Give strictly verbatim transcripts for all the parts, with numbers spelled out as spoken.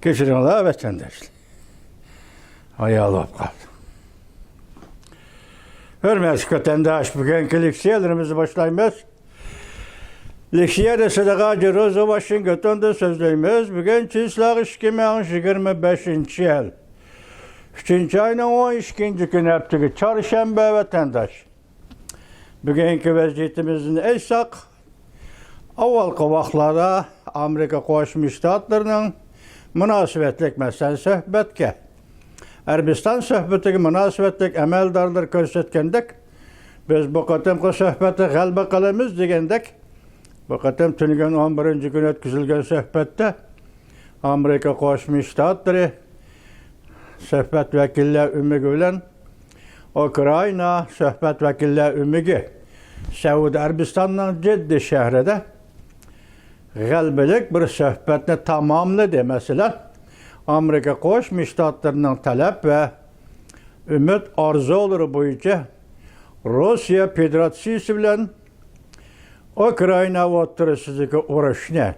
كەچۈرۈڭلار ۋەتەنداشلار. ھايال بولۇپ قالدى. ھۆرمەتلىك ۋەتەنداش، بۈگۈنكى لېكسىيەلىرىمىزنى باشلايمىز. لېكسىيەدە سىدىقاجى روزا ۋاشىنگتوندىن سۆزلەيمىز. بۈگۈن چىسلاغ ئىككى مىڭ يىگىرمە بەشىنچى يىل، ئۈچىنچى ئاينىڭ ئون ئىككىنچى كۈنى، ھەپتىگە چارشەنبە ۋەتەنداش. بۈگۈنكى ۋەزىيىتىمىزنى ئېيتساق، ئاۋۋالقى ۋاقىتلاردا ئامېرىكا قوشما شتاتلىرىنىڭ مۇناسىۋەتلىك، مەسىلەن، سۆھبەتكە، ئەرەبىستان سۆھبىتىگە مۇناسىۋەتلىك ئەمەلدارلىرى كۆرسەتكەندەك، بىز بۇ قېتىمقى سۆھبەتتە غەلىبە قىلىمىز دېگەندەك، بۇ قېتىم تۈنۈگۈن ئون بىرىنچى كۈنى ئۆتكۈزۈلگەن سۆھبەتتە ئامېرىكا قوشما شتاتلىرى سۆھبەت ۋەكىللەر ئۆمىكى بىلەن ئۇكرائىنا سۆھبەت ۋەكىللەر ئۆمىكى سەئۇدى ئەرەبىستاننىڭ جىددە شەھىرىدە غەلىبىلىك بىر سۆھبەتنى تاماملىدى. مەسىلەن، ئامېرىكا قوشما شتاتلىرىنىڭ تەلەپ ۋە ئۈمىد ئارزۇلىرى بويىچە روسىيە فېدېراتسىيىسى بىلەن ئۇكرائىنا ئوتتۇرىسىدىكى ئۇرۇشنى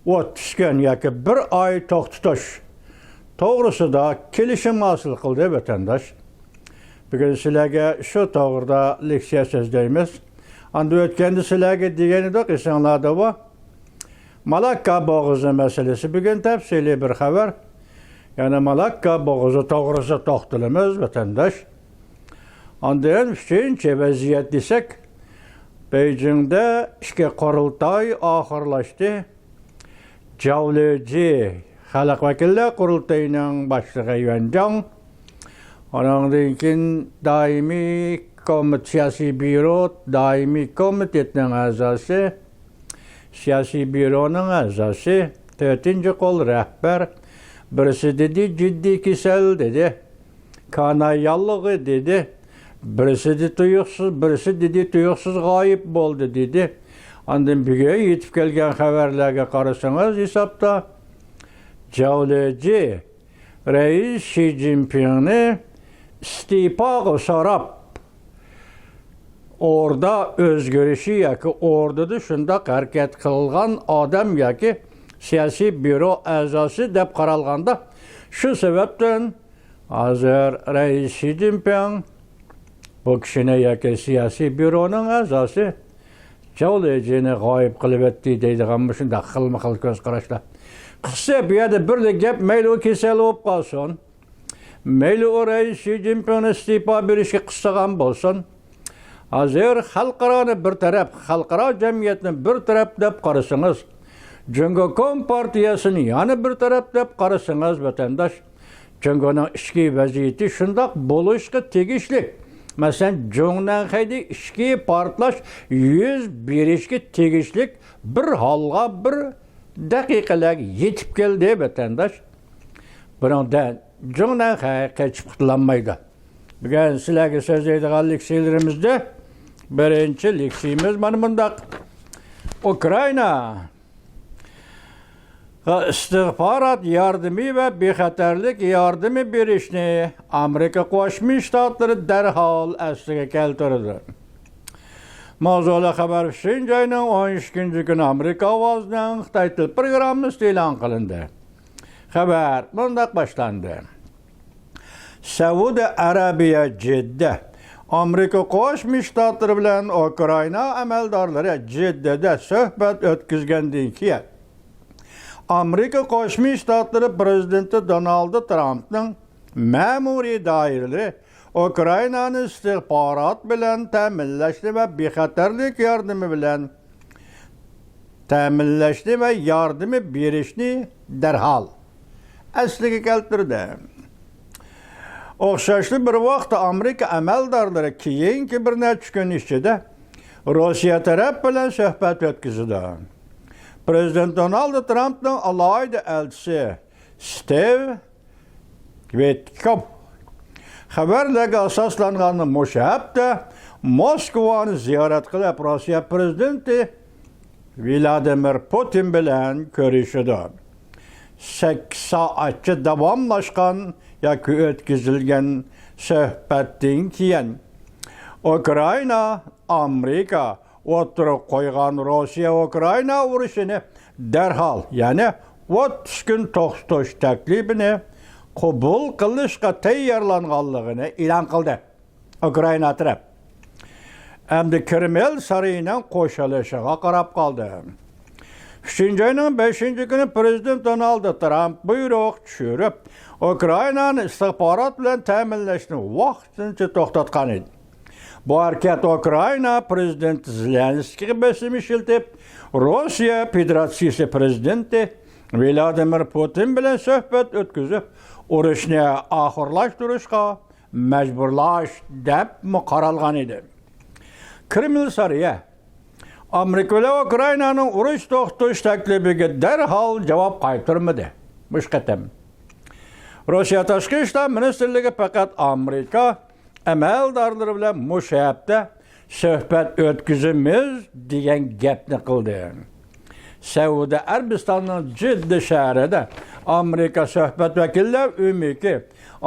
ئوت تۈشكەن ياكى بىر ئاي توختىتىش توغرىسىدا كېلىشىم ھاسىل قىلدى، ۋەتەنداش. بۈگۈن سىلەرگە شۇ توغرىدا لېكسىيە سۆزلەيمىز. ئاندىن ئۆتكەندە سىلەرگە دېگەن ئىدۇق، ئېسىڭلاردا بار. مالاككا بوغۇزى مەسىلىسى بۈگۈن تەپسىلىي بىر خەۋەر. يەنە مالاككا بوغۇزى توغرىسىدا توختىلىمىز، ۋەتەنداش. ئاندىن ئۈچىنچى ۋەزىيەت دېسەك، بېيجىڭدە ئىككى قۇرۇلتاي ئاخىرلاشتى. جاۋ لېجى خەلق ۋەكىللەر قۇرۇلتىيىنىڭ باشلىقى يۈەن جاڭ، ئانىڭدىن كېيىن دائىمىي كومىت-، سىياسىي بيۇرو دائىمىي كومىتېتىنىڭ ئەزاسى، سىياسىي بيۇرونىڭ ئەزاسى، تۆتىنچى قول رەھبەر، بىرسى دېدى، جىددىي كېسەل دېدى. كانا ياللۇغى دېدى. بىرسى دېدى تۇيۇقسىز، بىرسى دېدى تۇيۇقسىز غايىب بولدى دېدى. ئاندىن بۈگۈن يېتىپ كەلگەن خەۋەرلەرگە قارىسىڭىز، ھېسابتا جاۋ لېجى رەئىس شى جىنپىڭنى ئىستېپاغا سوراپ، ئوردا ئۆزگىرىشى ياكى ئوردىدا شۇنداق ھەرىكەت قىلغان ئادەم ياكى سىياسىي بيۇرو ئەزاسى دەپ قارالغاندا، شۇ سەۋەبتىن ھازىر رەئىس شى جىنپىڭ بۇ كىشىنى ياكى سىياسىي بيۇرونىڭ ئەزاسى جاۋ لېجىنى غايىب قىلىۋەتتى دەيدىغان مۇشۇنداق خىلمۇ خىل كۆز قاراشلار. قىسقىسى، بۇ يەردە بىرلا گەپ، مەيلى ئۇ كېسەل بولۇپ قالسۇن، مەيلى ئۇ رەئىس شى جىنپىڭنى ئىستېپا بېرىشكە قىستىغان بولسۇن، ھازىر خەلقئارانى بىر تەرەپ، خەلقئارا جەمئىيەتنى بىر تەرەپ دەپ قارىسىڭىز، جۇڭگو كومپارتىيەسىنى يەنە بىر تەرەپ دەپ قارىسىڭىز، ۋەتەنداش، جۇڭگونىڭ ئىچكى ۋەزىيىتى شۇنداق بولۇشقا تېگىشلىك. مەسىلەن، جۇڭنەنخەيدە ئىچكى پارتلاش يۈز بېرىشكە تېگىشلىك بىر ھالغا بىر دەقىقىلەرگە يېتىپ كەلدى، ۋەتەنداش. بۇنىڭدىن جۇڭنەنخەي قېچىپ قۇتۇلالمايدۇ. بۈگۈن سىلەرگە سۆزلەيدىغان لېكسىيىلىرىمىزدە بىرىنچى لېكسىيىمىز مانا مۇنداق. ئۇكرائىنا ئىستىخبارات ياردىمى ۋە بىخەتەرلىك ياردىمى بېرىشنى ئامېرىكا قوشما شتاتلىرى دەرھال ئەسلىگە كەلتۈرىدۇ. ماۋزۇلۇق خەۋەر ئۈچىنچى ئاينىڭ ئون ئىككىنچى كۈنى ئامېرىكا ئاۋازىنىڭ خىتاي تىل پروگراممىسىدا ئېلان قىلىندى. خەۋەر مۇنداق باشلاندى. سەئۇدى ئەرەبىيە جىددە. ئامېرىكا قوشما شتاتلىرى بىلەن ئۇكرائىنا ئەمەلدارلىرى جىددىدە سۆھبەت ئۆتكۈزگەندىن كېيىن، ئامېرىكا قوشما شتاتلىرى پرېزىدېنتى دونالد ترامپنىڭ مەمۇرىي دائىرىلىرى ئۇكرائىنانى ئىستىخبارات بىلەن تەمىنلەشنى ۋە بىخەتەرلىك ياردىمى بىلەن تەمىنلەشنى ۋە ياردىمى بېرىشنى دەرھال ئەسلىگە كەلتۈردى. ئوخشاشلا بىر ۋاقىتتا ئامېرىكا ئەمەلدارلىرى كېيىنكى بىر نەچچە كۈن ئىچىدە روسىيە تەرەپ بىلەن سۆھبەت ئۆتكۈزىدۇ. پرېزىدېنت دونالد ترامپنىڭ ئالاھىدە ئەلچىسى ستېۋ ۋىتكوف خەۋەرلەرگە ئاساسلانغاندا مۇشۇ ھەپتە موسكۋانى زىيارەت قىلىپ، روسىيە پرېزىدېنتى ۋلادىمىر پۇتىن بىلەن كۆرۈشىدۇ. سەككىز سائەتچە داۋاملاشقان ياكى ئۆتكۈزۈلگەن سۆھبەتتىن كېيىن، ئۇكرائىنا ئامېرىكا ئوتتۇرىغا قويغان روسىيە ئۇكرائىنا ئۇرۇشىنى دەرھال، يەنى ئوتتۇز كۈن توختىتىش تەكلىپىنى قوبۇل قىلىشقا تەييارلانغانلىقىنى ئېلان قىلدى. ئۇكرائىنا تەرەپ ئەمدى كرېمىل سارىيىنىڭ قوشۇلۇشىغا قاراپ قالدى. ئۈچىنچى ئاينىڭ بەشىنچى كۈنى پىرېزىدېنت دونالد ترامپ بۇيرۇق چۈشۈرۈپ، ئۇكرائىنانى ئىستىخبارات بىلەن تەمىنلەشنى ۋاقتىنچە توختاتقان ئىدى. بۇ ھەرىكەت ئۇكرائىنا پىرېزىدېنتى زېلېنسكىيغا بېسىم ئىشلىتىپ، روسىيە فېدېراتسىيىسى پىرېزىدېنتى ۋلادىمىر پۇتىن بىلەن سۆھبەت ئۆتكۈزۈپ، ئۇرۇشنى ئاخىرلاشتۇرۇشقا مەجبۇرلاش دەپمۇ قارالغان ئىدى. كرېمىل سارىيى ئامېرىكا بىلەن ئۇكرائىنانىڭ ئۇرۇش توختىتىش تەكلىپىگە دەرھال جاۋاب قايتۇرمىدى. مۇشۇ قېتىم روسىيە تاشقى ئىشلار مىنىستىرلىكى پەقەت ئامېرىكا ئەمەلدارلىرى بىلەن مۇشۇ ھەپتە سۆھبەت ئۆتكۈزىمىز دېگەن گەپنى قىلدى. سەئۇدى ئەرەبىستاننىڭ جىددە شەھىرىدە ئامېرىكا سۆھبەت ۋەكىللەر ئۆمىكى،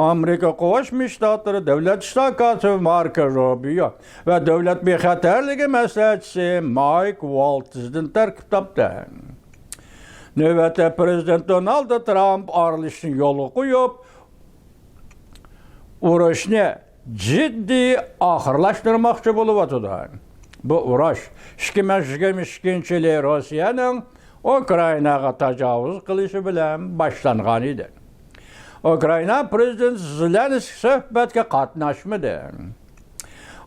ئامېرىكا قوشما شتاتلىرى دۆلەت ئىشلار كاتىپى ماركو روبىيو ۋە دۆلەت بىخەتەرلىكى مەسلىھەتچىسى مايك ۋالتزدىن تەركىب تاپتى. نۆۋەتتە پىرېزىدېنت دونالد ترامپ ئارىلىشىشنى يولغا قويۇپ، ئۇرۇشنى جىددىي ئاخىرلاشتۇرماقچى بولۇۋاتىدۇ. بۇ ئۇرۇش ئىككى مىڭ يىگىرمە ئىككىنچى يىلى روسىيەنىڭ ئۇكرائىناغا تاجاۋۇز قىلىشى بىلەن باشلانغان ئىدى. ئۇكرائىنا پىرېزىدېنتى زېلېنسكىي سۆھبەتكە قاتناشمىدى.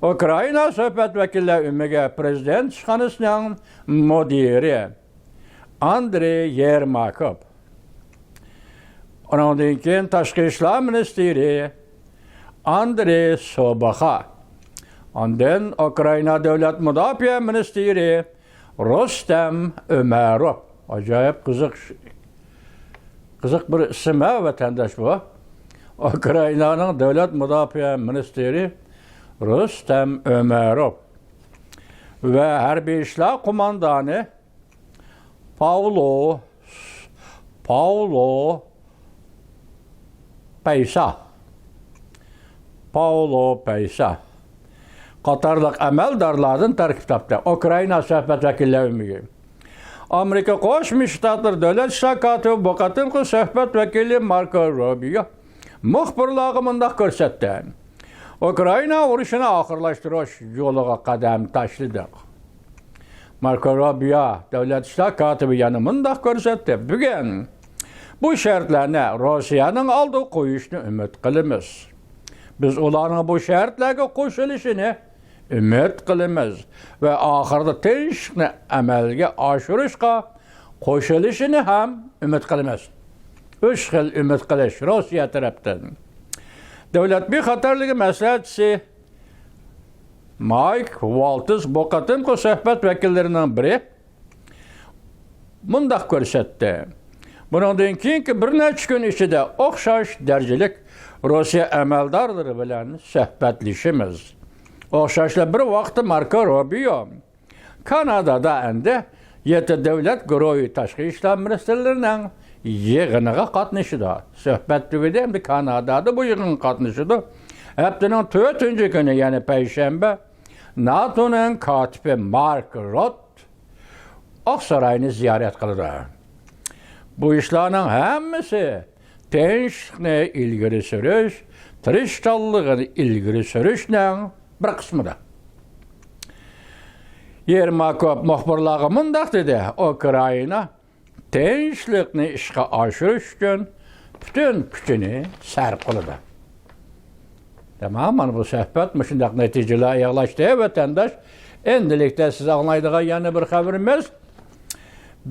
ئۇكرائىنا سۆھبەت ۋەكىللەر ئۆمىكى پىرېزىدېنت ئىشخانىسىنىڭ مۇدىرى ئاندرېي يېرماكوف، ئۇنىڭدىن كېيىن تاشقى ئىشلار مىنىستىرى ئاندرېي سوباخا، ئاندىن ئۇكرائىنا دۆلەت مۇداپىئە مىنىستىرى رۇستەم ئۆمەروف. ئاجايىپ قىزىق، قىزىق بىر ئىسىم ھە، ۋەتەنداش بۇ. ئۇكرائىنانىڭ دۆلەت مۇداپىئە مىنىستىرى رۇستەم ئۆمەروف ۋە ھەربىي ئىشلار قوماندانى پاۋلو، پاۋلو پەيسا، پاۋلو پەيسا قاتارلىق ئەمەلدارلاردىن تەركىب تاپتى. ئۇكرائىنا سۆھبەت ۋەكىللەر ئۆمىكى، ئامېرىكا قوشما شتاتلىرى دۆلەت ئىشلار كاتىپى بۇ قېتىمقى سۆھبەت ۋەكىلى ماركو روبىيو مۇخبىرلارغا مۇنداق كۆرسەتتى: ئۇكرائىنا ئۇرۇشىنى ئاخىرلاشتۇرۇش يولىغا قەدەم تاشلىدۇق. ماركو روبىيو دۆلەت ئىشلار كاتىپى يەنە مۇنداق كۆرسەتتى: بۈگۈن بۇ شەرتلەرنى روسىيەنىڭ ئالدىغا قويۇشنى ئۈمىد قىلىمىز. بىز ئۇلارنىڭ بۇ شەرتلەرگە قوشۇلۇشىنى ئۈمىد قىلىمىز ۋە ئاخىرىدا تىنچلىقنى ئەمەلگە ئاشۇرۇشقا قوشۇلۇشىنى ھەم ئۈمىد قىلىمىز. ئۈچ خىل ئۈمىد قىلىش روسىيە تەرەپتىن. دۆلەت بىخەتەرلىكى مەسلىھەتچىسى مايك ۋالتز بۇ قېتىمقى سۆھبەت ۋەكىللىرىنىڭ بىرى مۇنداق كۆرسەتتى: بۇنىڭدىن كېيىنكى بىر نەچچە كۈن ئىچىدە ئوخشاش دەرىجىلىك روسىيە ئەمەلدارلىرى بىلەن سۆھبەتلىشىمىز. ئوخشاشلا بىر ۋاقىتتا ماركو روبىيو كانادادا ئەمدى يەتتە دۆلەت گۇرۇھى تاشقى ئىشلار مىنىستىرلىرىنىڭ يىغىنىغا قاتنىشىدۇ. سۆھبەت تۈگىدى، ئەمدى كانادادا بۇ يىغىنغا قاتنىشىدۇ. ھەپتىنىڭ تۆتىنچى كۈنى، يەنى پەيشەنبە، ناتونىڭ كاتىپى مارك روت ئاقساراينى زىيارەت قىلىدۇ. بۇ ئىشلارنىڭ ھەممىسى تىنچلىقنى ئىلگىرى سۈرۈش، تىرىشچانلىقىنى ئىلگىرى سۈرۈشنىڭ بىر قىسمىدا. يېرماكوف مۇخبىرلارغا مۇنداق دېدى: ئۇكرائىنا تىنچلىقنى ئىشقا ئاشۇرۇش ئۈچۈن پۈتۈن كۈچىنى سەرپ قىلىدۇ. تامام، مانا بۇ سۆھبەت مۇشۇنداق نەتىجىلەر ئاياغلاشتى، ۋەتەنداش. ئەمدىلىكتە سىز ئاڭلايدىغان يەنە بىر خەۋىرىمىز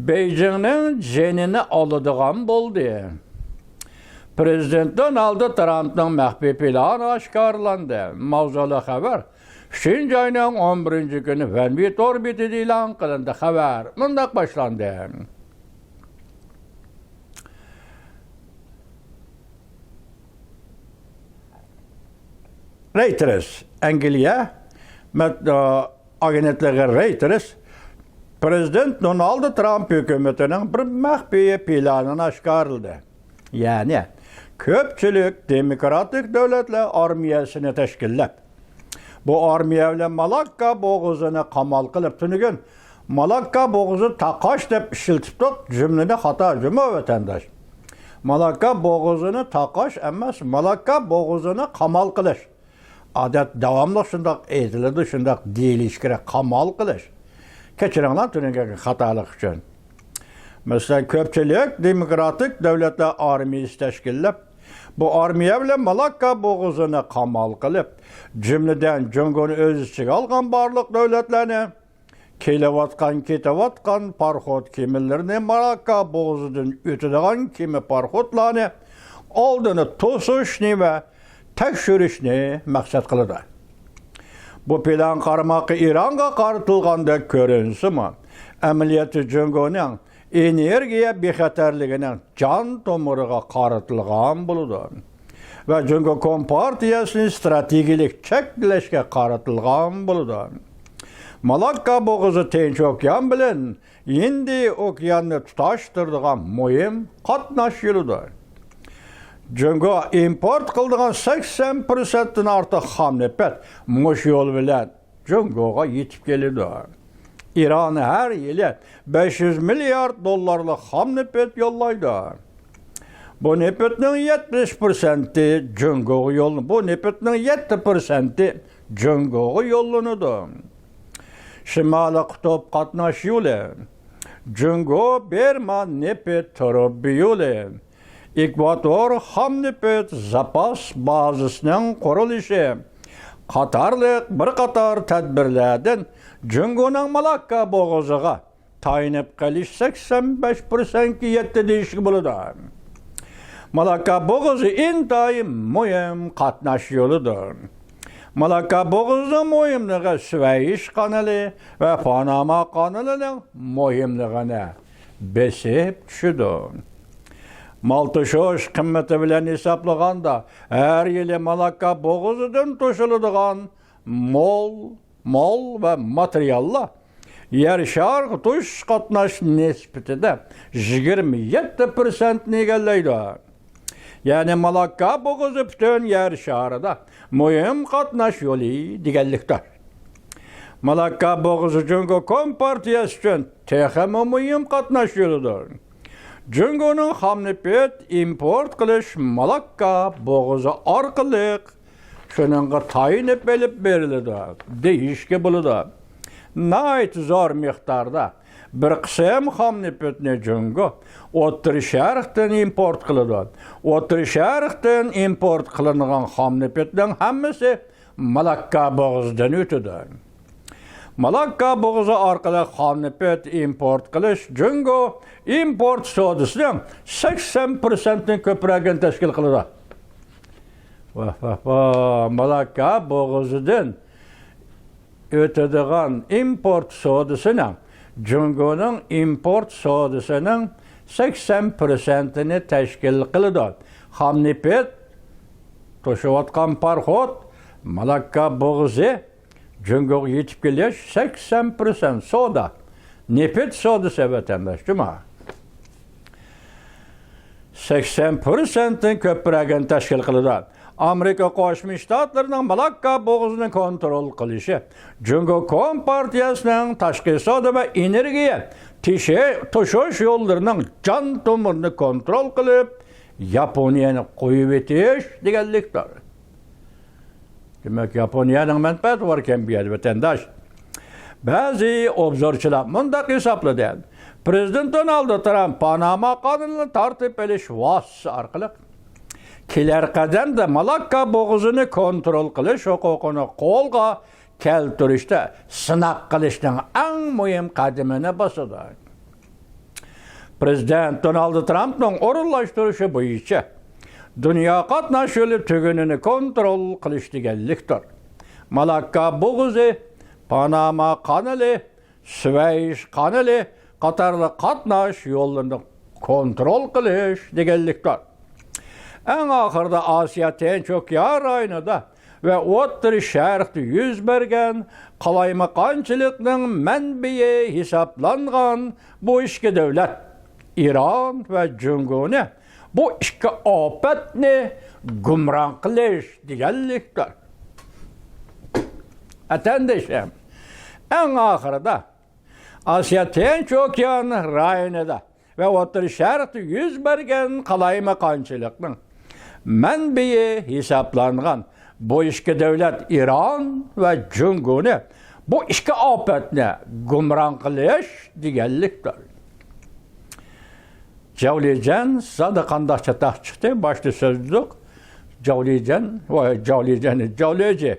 بېيجىڭنىڭ جېنىنى ئالىدىغان بولدى. پىرېزىدېنت دونالد ترامپنىڭ مەخپىي پىلانى ئاشكارىلاندى. ماۋزۇلۇق خەۋەر ئۈچىنچى ئاينىڭ ئون بىرىنچى كۈنى ۋەنۋى تور بېتىدە ئېلان قىلىندى. خەۋەر مۇنداق باشلاندى. رەيتېرس، ئەنگلىيە مەت-، ئاگېنتلىقى رەيتېرس پىرېزىدېنت دونالد ترامپ ھۆكۈمىتىنىڭ بىر مەخپىي پىلانىنى ئاشكارىلىدى. يەنى، كۆپچىلىك دېموكراتىك دۆلەتلەر ئارمىيەسىنى تەشكىللەپ، بۇ ئارمىيە بىلەن مالاككا بوغۇزىنى قامال قىلىپ، تۈنۈگۈن مالاككا بوغۇزى تاقاش دەپ ئىشلىتىپتۇق، جۈملىنى خاتا جۇمۇ ۋەتەنداش. مالاككا بوغۇزىنى تاقاش ئەمەس، مالاككا بوغۇزىنى قامال قىلىش. ئادەت داۋاملىق شۇنداق ئېيتىلىدۇ، شۇنداق دېيىلىشى كېرەك، قامال قىلىش. كەچۈرۈڭلار تۈنۈگۈنكى خاتالىق ئۈچۈن. مەسىلەن، كۆپچىلىك دېموكراتىك دۆلەتلەر ئارمىيىسى تەشكىللەپ، بۇ ئارمىيە بىلەن مالاككا بوغۇزىنى قامال قىلىپ، جۈملىدىن جۇڭگونى ئۆز ئىچىگە ئالغان بارلىق دۆلەتلەرنى، كېلىۋاتقان، كېتىۋاتقان پاراخوت كېمىلىرىنى، مالاككا بوغۇزىدىن ئۆتىدىغان كېمە پاراخوتلارنى ئالدىنى توسۇشنى ۋە تەكشۈرۈشنى مەقسەت قىلىدۇ. بۇ پىلان قارىماققا ئىرانغا قارىتىلغاندەك كۆرۈنسىمۇ، ئەمەلىيەتتە جۇڭگونىڭ ئېنېرگىيە بىخەتەرلىكىنىڭ جان تومۇرىغا قارىتىلغان بولىدۇ ۋە جۇڭگو كومپارتىيەسىنى ئىستراتېگىيەلىك چەكلەشكە قارىتىلغان بولىدۇ. مالاككا بوغۇزى تىنچ ئوكيان بىلەن ھىندىي ئوكياننى تۇتاشتۇرىدىغان مۇھىم قاتناش يولىدۇر. جۇڭگو ئىمپورت قىلىدىغان سەكسەن پىرسەنتتىن ئارتۇق خام نېفىت مۇشۇ يول بىلەن جۇڭگوغا يېتىپ كېلىدۇ. ئىران ھەر يىلى بەش يۈز مىليارد دوللارلىق خام نېفىت يوللايدۇ. بۇ نېفىتنىڭ يەتمىش پىرسەنتى جۇڭگوغا يول-، بۇ نېفىتنىڭ يەتتە پىرسەنتى جۇڭگوغا يوللىنىدۇ. شىمالىي قۇتۇپ قاتناش يولى، جۇڭگو بىرما نېفىت تۇرۇبا يولى، ئېكۋاتور خام نېفىت زاپاس بازىسىنىڭ قۇرۇلۇشى قاتارلىق بىر قاتار تەدبىرلەردىن جۇڭگونىڭ مالاككا بوغۇزىغا تايىنىپ قېلىش سەكسەن بەش پىرسەنتكە يەتتى دېيىشكە بولىدۇ. مالاككا بوغۇزى ئىنتايىن مۇھىم قاتناش يولىدۇر. مالاككا بوغۇزىنىڭ مۇھىملىقى سۈۋەيش قانىلى ۋە پاناما قانىلىنىڭ مۇھىملىقىنى بېسىپ چۈشىدۇ. مال توشۇش قىممىتى بىلەن ھېسابلىغاندا، ھەر يىلى مالاككا بوغۇزىدىن توشۇلىدىغان مول، مال ۋە ماتېرىياللار يەر شارىغا توشۇش قاتناش نىسبىتىدە يىگىرمە يەتتە پىرسەنتنى ئىگىلەيدۇ. يەنى مالاككا بوغۇزى پۈتۈن يەر شارىدا مۇھىم قاتناش يولى دېگەنلىكتۇر. مالاككا بوغۇزى جۇڭگو كومپارتىيەسى ئۈچۈن تېخىمۇ مۇھىم قاتناش يولىدۇر. جۇڭگونىڭ خام نېفىت ئىمپورت قىلىش مالاككا بوغۇزى ئارقىلىق شۇنىڭغا تايىنىپ ئېلىپ بېرىلىدۇ دېيىشكە بولىدۇ. ناھايىتى زور مىقداردا بىر قىسىم خام نېفىتنى جۇڭگو ئوتتۇرا شەرقتىن ئىمپورت قىلىدۇ. ئوتتۇرا شەرقتىن ئىمپورت قىلىنغان خام نېفىتنىڭ ھەممىسى مالاككا بوغۇزىدىن ئۆتىدۇ. مالاككا بوغۇزى ئارقىلىق خام نېفىت ئىمپورت قىلىش جۇڭگو ئىمپورت سودىسىنىڭ سەكسەن پىرسەنتتىن كۆپرەكىنى تەشكىل قىلىدۇ. ۋاھ، ۋاھ، ۋاھ، مالاككا بوغۇزىدىن ئۆتىدىغان ئىمپورت سودىسىنىڭ، جۇڭگونىڭ ئىمپورت سودىسىنىڭ سەكسەن پىرسەنتىنى تەشكىل قىلىدۇ. خام نېفىت توشۇۋاتقان پاراخوت، مالاككا بوغۇزى، جۇڭگوغا يېتىپ كېلىش سەكسەن پىرسەنت سودا، نېفىت سودىسى ۋەتەنداش جۇما. سەكسەن پىرسەنتتىن كۆپرەكىنى تەشكىل قىلىدۇ. ئامېرىكا قوشما شتاتلىرىنىڭ مالاككا بوغۇزىنى كونترول قىلىشى، جۇڭگو كومپارتىيەسىنىڭ تاشقى سودا ۋە ئېنېرگىيە تېشى-، توشۇش يوللىرىنىڭ جان تومۇرىنى كونترول قىلىپ، ياپونىيەنى قويۇۋېتىش دېگەنلىكتۇر. دېمەك، ياپونىيەنىڭ مەنپەئەتى باركەن بۇ يەردە، ۋەتەنداش. بەزى ئوبزورچىلار مۇنداق ھېسابلىدى: پىرېزىدېنت دونالد ترامپ پاناما قانىلىنى تارتىپ ئېلىش ۋاسىتىسى ئارقىلىق كېلەر قەدەمدە مالاككا بوغۇزىنى كونترول قىلىش ھوقۇقىنى قولغا كەلتۈرۈشتە سىناق قىلىشنىڭ ئەڭ مۇھىم قەدىمىنى باسىدۇ. پىرېزىدېنت دونالد ترامپنىڭ ئورۇنلاشتۇرۇشى بويىچە دۇنيا قاتناش يولى تۈگۈنىنى كونترول قىلىش دېگەنلىكتۇر. مالاككا بوغۇزى، پاناما قانىلى، سۈۋەيش قانىلى قاتارلىق قاتناش يوللىرىنى كونترول قىلىش دېگەنلىكتۇر. ئەڭ ئاخىرىدا ئاسىيا تىنچ ئوكيان رايونىدا ۋە ئوتتۇرا شەرقتە يۈز بەرگەن قالايمىقانچىلىقنىڭ مەنبىيى ھېسابلانغان بۇ ئىككى دۆلەت، ئىران ۋە جۇڭگونى، بۇ ئىككى ئاپەتنى گۇمران قىلىش دېگەنلىكتۇر. ۋەتەندىشىم، ئەڭ ئاخىرىدا ئاسىيا تىنچ ئوكيان رايونىدا ۋە ئوتتۇرا شەرقتە يۈز بەرگەن قالايمىقانچىلىقنىڭ مەنبىيى ھېسابلانغان بۇ ئىككى دۆلەت ئىران ۋە جۇڭگونى بۇ ئىككى ئاپەتنى گۇمران قىلىش دېگەنلىكتۇر. جاۋلىجەن زادى قانداق چاتاق چىقتى؟ باشتا سۆزلىدۇق. جاۋلىجەن ۋە جاۋلىجەن، جاۋلىجى.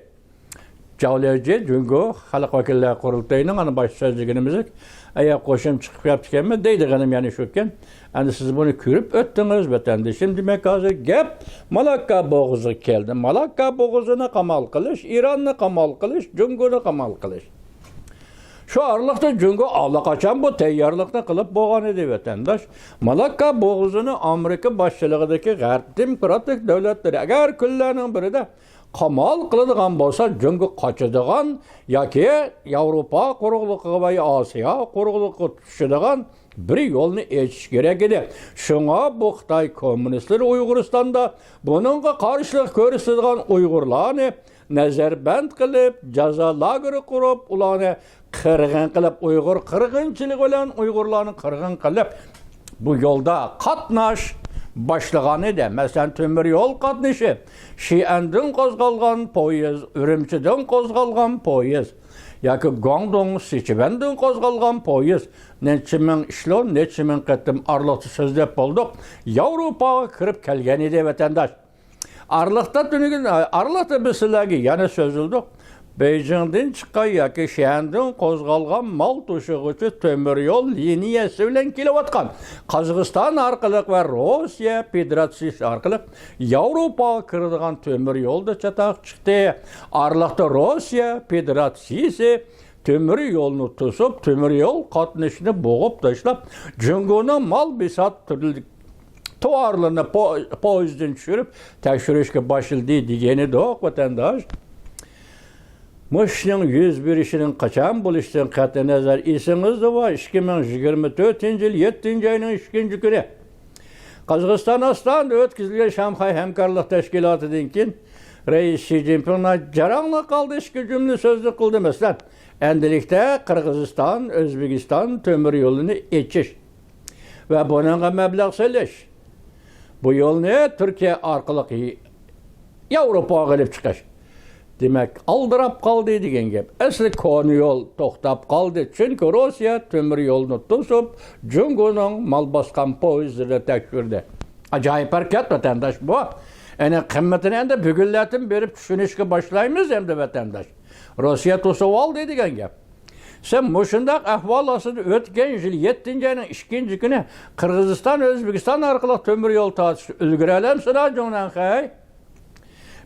جاۋلىجى جۇڭگو خەلق ۋەكىللەر قۇرۇلتىيىنىڭ ئانا باش سۆزلىگىنىمىزدەك، ئەگەر قوشۇن چىقىپ كەپتىكەنمۇ دەيدىغىنىم يەنە شۇكەن. ئەمدى سىز بۇنى كۆرۈپ ئۆتتىڭىز، ۋەتەندىشىم. دېمەك، ھازىر گەپ مالاككا بوغۇزىغا كەلدى. مالاككا بوغۇزىنى قامال قىلىش، ئىراننى قامال قىلىش، جۇڭگونى قامال قىلىش. شۇ ئارىلىقتا جۇڭگو ئاللىقاچان بۇ تەييارلىقنى قىلىپ بولغان ئىدى، ۋەتەنداش. مالاككا بوغۇزىنى ئامېرىكا باشچىلىقىدىكى غەرب دېموكراتىك دۆلەتلىرى ئەگەر كۈنلەرنىڭ بىرىدە قامال قىلىدىغان بولسا، جۇڭگو قاچىدىغان ياكى ياۋروپا قۇرۇقلۇقىغا ۋە ئاسىيا قۇرۇقلۇقىغا چۈشىدىغان بىر يولنى ئېچىش كېرەك ئىدى. شۇڭا بۇ خىتاي كوممۇنىستلىرى ئۇيغۇرىستاندا بۇنىڭغا قارشىلىق كۆرسىتىدىغان ئۇيغۇرلارنى نەزەربەند قىلىپ، جازا لاگېرى قۇرۇپ، ئۇلارنى قىرغىن قىلىپ، ئۇيغۇر قىرغىنچىلىقى بىلەن ئۇيغۇرلارنى قىرغىن قىلىپ، بۇ يولدا قاتناش باشلىغان ئىدى. مەسىلەن، تۆمۈر يول قاتنىشى، شىئەندىن قوزغالغان پويىز، ئۈرۈمچىدىن قوزغالغان پويىز ياكى گۇاڭدۇڭ، سىچۈەندىن قوزغالغان پويىز نەچچە مىڭ ئېشېلون، نەچچە مىڭ قېتىم ئارىلىقتا سۆزلەپ بولدۇق، ياۋروپاغا كىرىپ كەلگەن ئىدى، ۋەتەنداش. ئارىلىقتا تۈنۈگۈن، ئارىلىقتا بىز سىلەرگە يەنە سۆزلىدۇق. بېيجىڭدىن چىققان ياكى شيەندىن قوزغالغان مال توشۇغۇچى تۆمۈر يول لىنىيەسى بىلەن كېلىۋاتقان، قازاقىستان ئارقىلىق ۋە روسىيە فېدېراتسىيىسى ئارقىلىق ياۋروپاغا كىرىدىغان تۆمۈر يولدا چاتاق چىقتى. ئارىلىقتا روسىيە فېدېراتسىيىسى تۆمۈر يولنى توسۇپ، تۆمۈر يول قاتنىشىنى بوغۇپ تاشلاپ، جۇڭگونىڭ مال بىسات تۈرلۈك توۋارلىرىنى پو-، پويىزدىن چۈشۈرۈپ تەكشۈرۈشكە باشلىدى دېگىنىدۇق، ۋەتەنداش. مۇشۇنىڭ يۈز بېرىشىنىڭ قاچان بولۇشىدىن قەتئىينەزەر، ئېسىڭىزدە بار، ئىككى مىڭ يىگىرمە تۆتىنچى يىل يەتتىنچى ئاينىڭ ئىككىنچى كۈنى قازاقىستان ئاستانىدا ئۆتكۈزۈلگەن شاڭخەي ھەمكارلىق تەشكىلاتىدىن كېيىن رەئىس شى جىنپىڭ جاراڭلا قالدى، ئىككى جۈملە سۆزنى قىلدى. مەسىلەن، ئەمدىلىكتە قىرغىزىستان، ئۆزبېكىستان تۆمۈر يولىنى ئېچىش ۋە بۇنىڭغا مەبلەغ سېلىش، بۇ يولنى تۈركىيە ئارقىلىق ياۋروپاغا ئېلىپ چىقىش. دېمەك، ئالدىراپ قالدى دېگەن گەپ. ئەسلى كونا يول توختاپ قالدى، چۈنكى روسىيە تۆمۈر يولنى توسۇپ، جۇڭگونىڭ مال باسقان پويىزلىرىنى تەكشۈردى. ئاجايىپ ھەرىكەت، ۋەتەنداش، بۇ. ئەنە قىممىتىنى ئەمدى بۈگۈنلەردىن بېرىپ چۈشىنىشكە باشلايمىز ئەمدى، ۋەتەنداش. روسىيە توسۇۋالدى دېگەن گەپ. سەن مۇشۇنداق ئەھۋال ئاستىدا ئۆتكەن يىل يەتتىنچى ئاينىڭ ئىككىنچى كۈنى قىرغىزىستان، ئۆزبېكىستان ئارقىلىق تۆمۈر يول تارتىشقا ئۈلگۈرەلەمسىلەر، جۇڭنەنخەي؟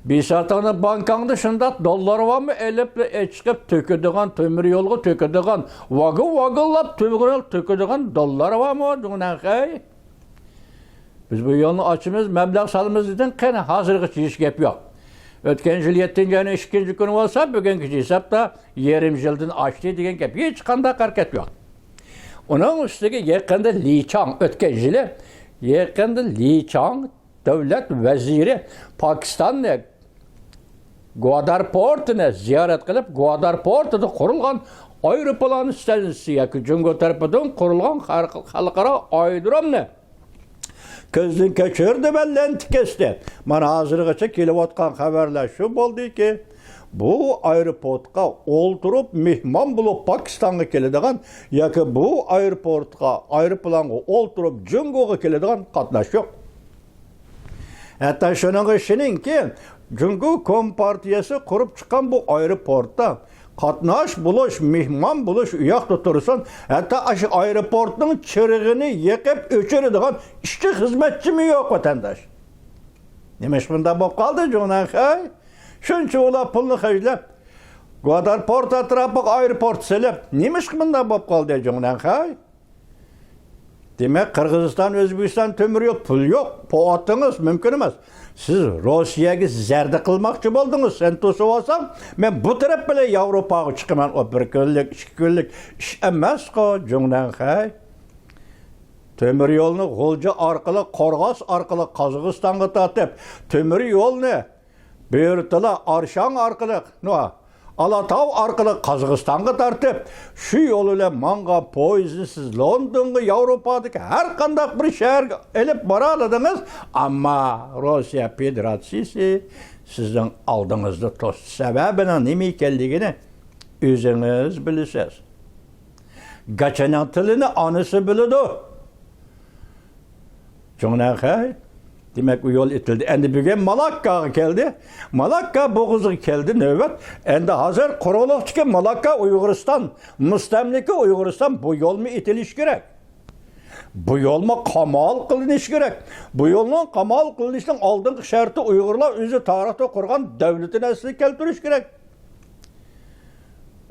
بىساتىڭنى بانكاڭدا شۇنداق دوللار بارمۇ؟ ئېلىپلا ئېچىقىپ تۆكىدىغان، تۆمۈر يولغا تۆكىدىغان، ۋاگون ۋاگونلاپ تۆمۈر يول تۆكىدىغان دوللار بارمۇ، جۇڭنەنخەي؟ بىز بۇ يولنى ئاچىمىز، مەبلەغ سالىمىز دېدىڭ، قېنى، ھازىرغىچە ھېچ گەپ يوق. ئۆتكەن يىل يەتتىنچى ئاينىڭ ئىككىنچى كۈنى بولسا، بۈگۈنگىچە ھېسابتا يېرىم يىلدىن ئاشتى دېگەن گەپ، ھېچقانداق ھەرىكەت يوق. ئۇنىڭ ئۈستىگە يېقىندا لى چاڭ، ئۆتكەن يىلى، يېقىندا لى چاڭ دۆلەت ۋەزىرى پاكىستاننى گۋادار پورتىنى زىيارەت قىلىپ، گۋادار پورتىدا قۇرۇلغان ئايروپىلان ئىستانسىسى ياكى جۇڭگو تەرىپىدىن قۇرۇلغان خەلق-، خەلقئارا ئايرودرومنى كۆزدىن كەچۈردى ۋە لەنتە كەستى. مانا ھازىرغىچە كېلىۋاتقان خەۋەرلەر شۇ بولدىكى، بۇ ئايروپورتقا ئولتۇرۇپ مېھمان بولۇپ پاكىستانغا كېلىدىغان ياكى بۇ ئايروپورتقا ئايروپىلانغا ئولتۇرۇپ جۇڭگوغا كېلىدىغان قاتناش يوق. ھەتتا شۇنىڭغا ئىشىنىڭكى، جۇڭگو كومپارتىيەسى قۇرۇپ چىققان بۇ ئايروپورتتا قاتناش بولۇش، مېھمان بولۇش ئۇياقتا تۇرسۇن، ھەتتا ئاشۇ ئايروپورتنىڭ چىرىغىنى يېقىپ ئۆچۈرىدىغان ئىشچى خىزمەتچىمۇ يوق، ۋەتەنداش. نېمىشقا بۇنداق بولۇپ قالدى، جۇڭنەنخەي؟ شۇنچە ئۇلار پۇلنى خەجلەپ، گۋادار پورت ئەتراپىغا ئايروپورت سېلىپ، نېمىشقا بۇنداق بولۇپ قالدى، جۇڭنەنخەي؟ دېمەك، قىرغىزىستان، ئۆزبېكىستان تۆمۈر يول، پۇل يوق، پوۋاتىڭىز مۇمكىن ئەمەس. سىز روسىيەگە زەردە قىلماقچى بولدىڭىز، سەن توسۇۋالساڭ، مەن بۇ تەرەپ بىلەن ياۋروپاغا چىقىمەن. ئۇ بىر كۈنلۈك، ئىككى كۈنلۈك ئىش ئەمەسقۇ، جۇڭنەنخەي. تۆمۈر يولنى غۇلجا ئارقىلىق، قورغاس ئارقىلىق قازاقىستانغا تارتىپ، تۆمۈر يولنى بۇيرۇتىلا ئارشاڭ ئارقىلىق، نو، ئالاتاۋ ئارقىلىق قازاقىستانغا تارتىپ، شۇ يول بىلەن ماڭغان پويىزنى سىز لوندونغا، ياۋروپادىكى ھەر قانداق بىر شەھەرگە ئېلىپ بارالىدىڭىز، ئەمما روسىيە فېدېراتسىيىسى سىزنىڭ ئالدىڭىزدا توستى. سەۋەبىنىڭ نېمە ئىكەنلىكىنى ئۆزىڭىز بىلىسىز. گاچىنىڭ تىلىنى ئانىسى بىلىدۇ. جۇڭنەنخەي. دېمەك، ئۇ يول ئېتىلدى. ئەمدى بۈگۈن مالاككاغا كەلدى. مالاككا بوغۇزىغا كەلدى نۆۋەت. ئەمدى ھازىر قۇرۇقلۇقتىكى مالاككا ئۇيغۇرىستان، مۇستەملىكە ئۇيغۇرىستان، بۇ يولمۇ ئېتىلىشى كېرەك. بۇ يولمۇ قامال قىلىنىشى كېرەك. بۇ يولنىڭ قامال قىلىنىشىنىڭ ئالدىنقى شەرتى ئۇيغۇرلار ئۆزى تارىختا قۇرغان دۆلىتىنى ئەسلىگە كەلتۈرۈشى كېرەك.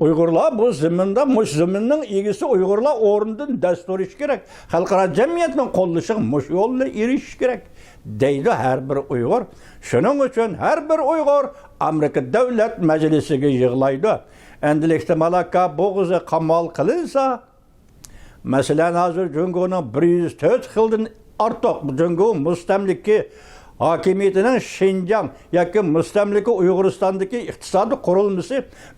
ئۇيغۇرلار بۇ زېمىندا، مۇشۇ زېمىننىڭ ئىگىسى ئۇيغۇرلار ئورنىدىن دەس تۇرۇشى كېرەك. خەلقئارا جەمئىيەتنىڭ قوللىشىغا مۇشۇ يول بىلەن ئېرىشىشى كېرەك، دەيدۇ ھەر بىر ئۇيغۇر. شۇنىڭ ئۈچۈن ھەر بىر ئۇيغۇر ئامېرىكا دۆلەت مەجلىسىگە يىغلايدۇ. ئەندىلىكتە مالاككا بوغۇزى قامال قىلىنسا، مەسىلەن، ھازىر جۇڭگونىڭ بىر يۈز تۆت خىلدىن ئارتۇق جۇڭگو مۇستەملىكە ھاكىمىيىتىنىڭ شىنجاڭ ياكى مۇستەملىكە ئۇيغۇرىستاندىكى ئىقتىسادىي قۇرۇلمىسى،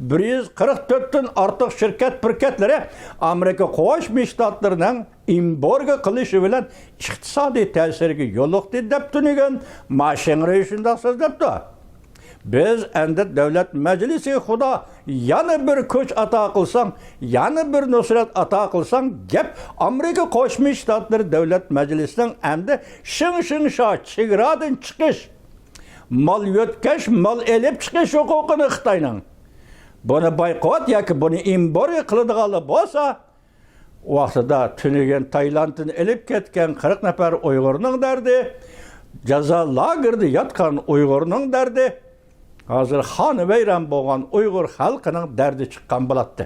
بىر يۈز قىرىق تۆتتىن ئارتۇق شىركەت پىركەتلىرى ئامېرىكا قوشما شتاتلىرىنىڭ ئېمبارگو قىلىشى بىلەن ئىقتىسادىي تەسىرگە يولۇقتى دەپ تۈنۈگۈن ما شىڭرېي شۇنداق سۆزلەپتۇ. بىز ئەمدى دۆلەت مەجلىسىگە خۇدا يەنە بىر كۈچ ئاتا قىلساڭ، يەنە بىر نۇسرەت ئاتا قىلساڭ، گەپ ئامېرىكا قوشما شتاتلىرى دۆلەت مەجلىسىنىڭ ئەمدى شىڭ شىڭشا چېگرادىن چىقىش، مال يۆتكەش، مال ئېلىپ چىقىش ھوقۇقىنى خىتاينىڭ. بۇنى بايقوت ياكى بۇنى ئېمبارگو قىلىدىغانلار بولسا، ۋاقتىدا تۈنۈگۈن تايلاندتىن ئېلىپ كەتكەن قىرىق نەپەر ئۇيغۇرنىڭ دەردى، جازا لاگېرىدا ياتقان ئۇيغۇرنىڭ دەردى، ھازىر خانىۋەيران بولغان ئۇيغۇر خەلقىنىڭ دەردى چىققان بولاتتى.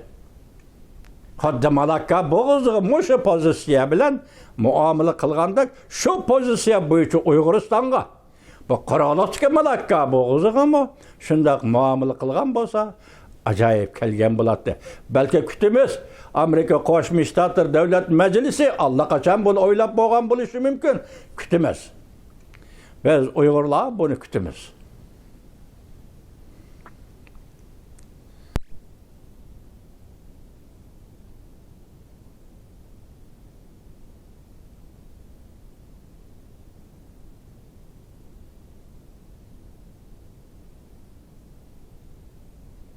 خۇددى مالاككا بوغۇزىغا مۇشۇ پوزىتسىيە بىلەن مۇئامىلە قىلغاندەك، شۇ پوزىتسىيە بويىچە ئۇيغۇرىستانغا، بۇ قۇرۇقلۇقتىكى مالاككا بوغۇزىغىمۇ شۇنداق مۇئامىلە قىلغان بولسا، ئاجايىپ كەلگەن بولاتتى. بەلكى كۈتىمىز، ئامېرىكا قوشما شتاتلىرى دۆلەت مەجلىسى ئاللىقاچان بۇنى ئويلاپ بولغان بولۇشى مۇمكىن. كۈتىمىز. بىز ئۇيغۇرلار بۇنى كۈتىمىز.